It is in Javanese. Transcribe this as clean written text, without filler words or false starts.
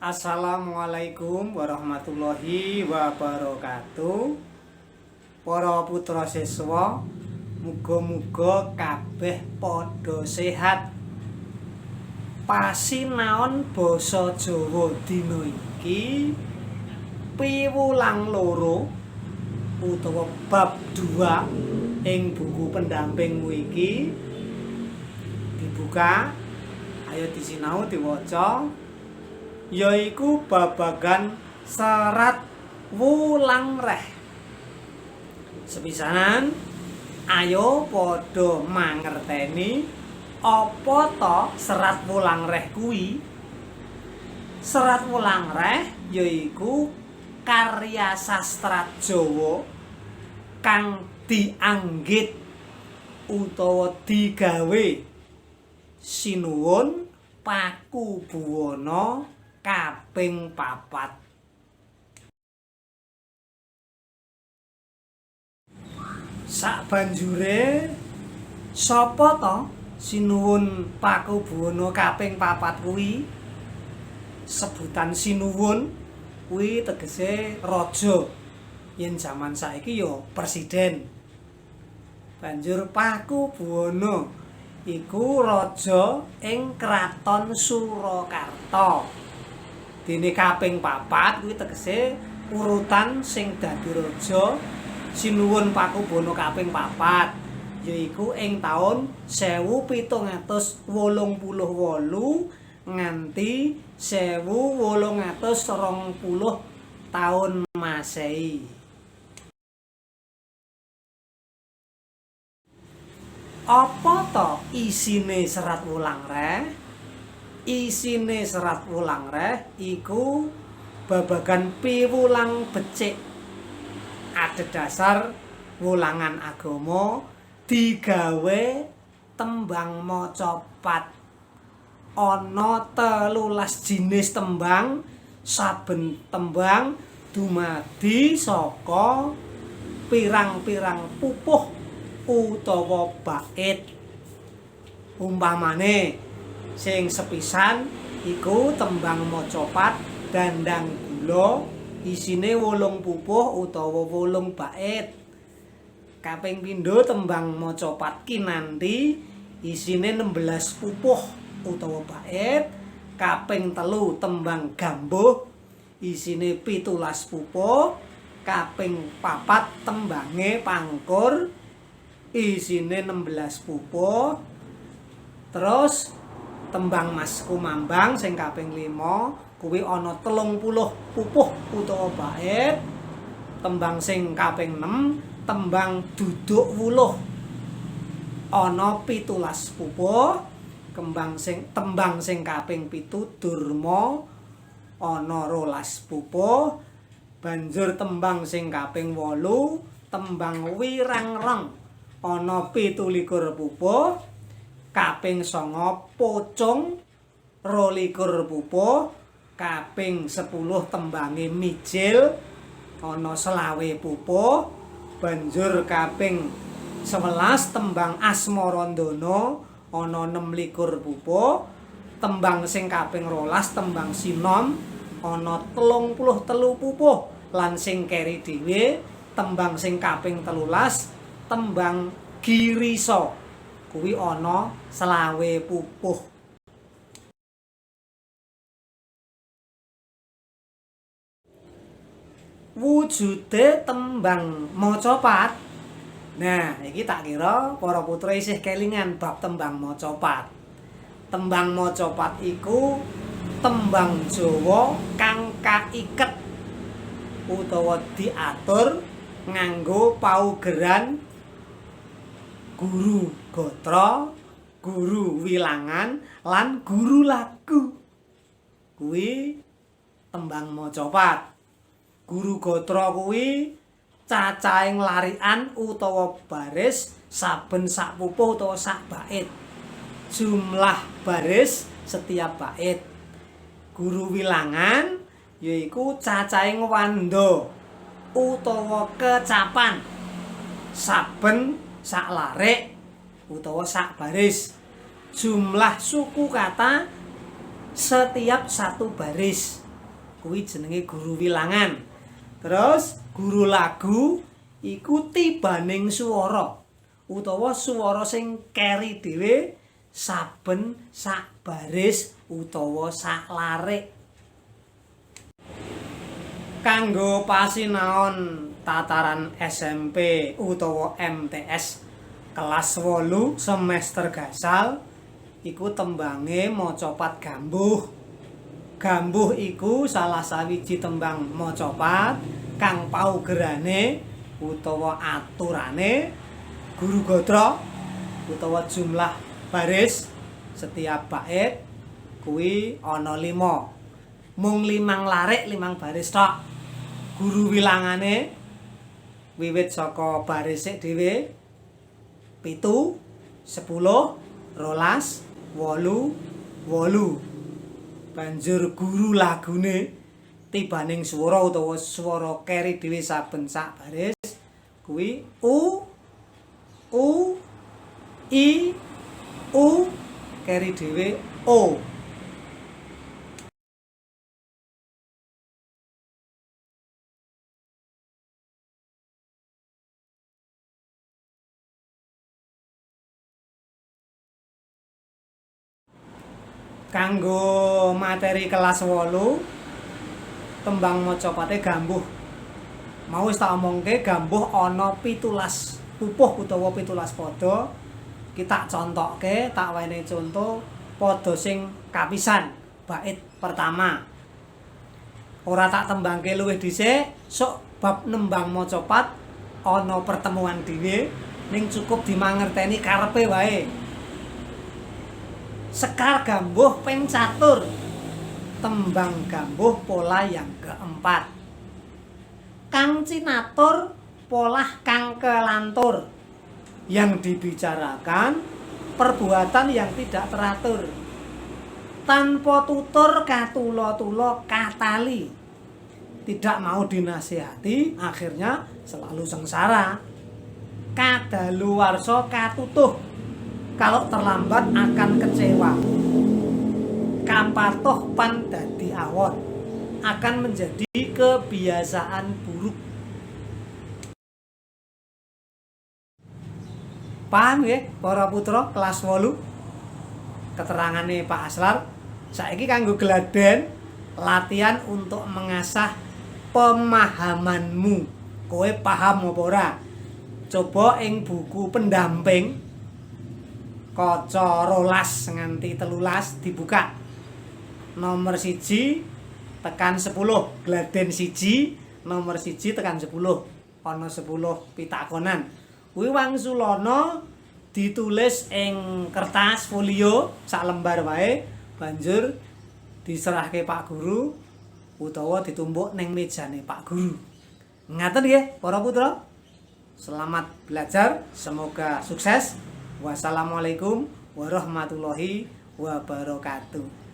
Assalamualaikum warahmatullahi wabarakatuh. Para putra siswa, muga-muga kabeh padha sehat. Pasinaon basa Jawa dina iki piwulang loro utawa bab 2 ing buku pendampingmu iki dibuka, ayo disinau, diwaca, yaiku babagan serat Wulangreh. Sepisanan, ayo padha mangerteni apa to serat Wulangreh kuwi. Serat Wulangreh yaiku karya sastra Jawa kang dianggit utawa digawe Sinuwun Pakubuwana kaping 4. Sabanjure sapa to Sinuwun Pakubuwana kaping 4 kuwi? Sebutan Sinuwun kuwi tegese raja. Yen jaman saiki ya presiden. Banjur Pakubuwana iku raja ing Kraton Surakarta. Dene kaping 4 kuwi tegese urutan sing dadi raja Sinuwun Pakubuwana kaping 4 yaiku ing taun 1788 nganti 1820 taun Masehi. Apa to isine serat Wulangreh? Isine serat Wulangreh iku babagan piwulang becik adhedhasar wulangan agama digawe tembang macapat. Ana 13 jinis tembang, saben tembang dumadi saka pirang-pirang pupuh utawa bait. Umpamane sing sepisan iku tembang macapat dandang gula, isine 8 pupuh utawa 8 bait. Kaping pindho tembang macapat kinanti, isine 16 pupuh utawa bait. Kaping 3 tembang gambuh, isine 17 pupuh. Kaping 4 tembange pangkur, isine 16 pupuh. Terus tembang Mas Kumambang sing kaping 5 kuwi ana 30 pupuh utawa bait. Tembang sing kaping 6 tembang duduk wuluh ana 17 pupuh. Tembang sing kaping 7 Durma ana 12 pupuh. Banjur tembang sing kaping 8 tembang Wirangrong ana 27 pupuh. Kaping 9 Pocung 22 pupuh. Kaping 10 tembange Mijil ana 25 pupuh. Banjur kaping 11 tembang Asmarandana ana 26 pupuh. Tembang sing kaping 12 tembang Sinom ana 33 pupuh. Lan sing keri dhewe tembang sing kaping 13 tembang Girisa kuwi ana 25 pupuh. Wujude tembang macapat. Nah, iki tak kira para putra isih kelingan bab tembang macapat. Tembang macapat iku tembang Jawa kang kaiket utawa diatur nganggo paugeran guru gatra, guru wilangan, lan guru lagu. Kuwi tembang macapat. Guru gatra kuwi cacahing larikan utawa baris saben sak pupuh utawa sak bait. Jumlah baris setiap bait. Guru wilangan yaiku cacahing wanda utawa kecapan saben sak larik utawa sak baris. Jumlah suku kata setiap satu baris. Kuwi jenenge guru wilangan. Terus guru lagu iku tibaning swara utawa swara sing keri dhewe saben sak baris utawa sak larik. Kanggo pasinaon tataran SMP utawa MTS kelas 8 semester gasal iku tembange macapat gambuh. Gambuh iku salah sawiji tembang macapat kang paugerane utawa aturane guru gatra utawa jumlah baris setiap bait kuwi ana 5. Mung 5 larik 5 baris tok. Guru wilangane wiwit saka baris sik dhewe 7, 10, 12, 8, 8. Banjur guru lagune tibaning swara utawa swara keri dhewe saben sak baris kuwi u, u, i, u, keri dhewe o. Kanggo materi kelas 8 tembang macapate gambuh. Mau wis tak omongke gambuh ana 17 pupuh utawa 17 pada. Ki tak contokke, tak wenehi conto pada sing kapisan, bait pertama. Ora tak tembangke luwih dhisik, sok bab nembang macapat ana pertemuan dhewe ning cukup dimangerteni karepe wae. Sekar gambuh ping catur, tembang gambuh pola yang keempat. Kang cinatur polah kang kelantur. Yang dibicarakan perbuatan yang tidak teratur. Tanpa tutur katula-tula katali. Tidak mau dinasihati, akhirnya selalu sengsara. Kadaluwarsa katutuh. Kalau terlambat akan kecewa. Kapatuh pan dadi awon, akan menjadi kebiasaan buruk. Paham nggih para putra kelas 8? Keterangane Pak Aslar saiki kanggo gladen latihan untuk mengasah pemahamanmu. Kowe paham apa ora? Coba ing buku pendamping kaca 12 nganti 13 dibuka. Nomor 1 tekan 10, gladen 1, nomor 1 tekan 10, ana 10 pitakonan. Kuwi wangsulana ditulis ing kertas folio sak lembar wae, banjur diserahke Pak Guru utawa ditumpuk ning mejane Pak Guru. Ngaten nggih para putra. Selamat belajar, semoga sukses. Wassalamualaikum warahmatullahi wabarakatuh.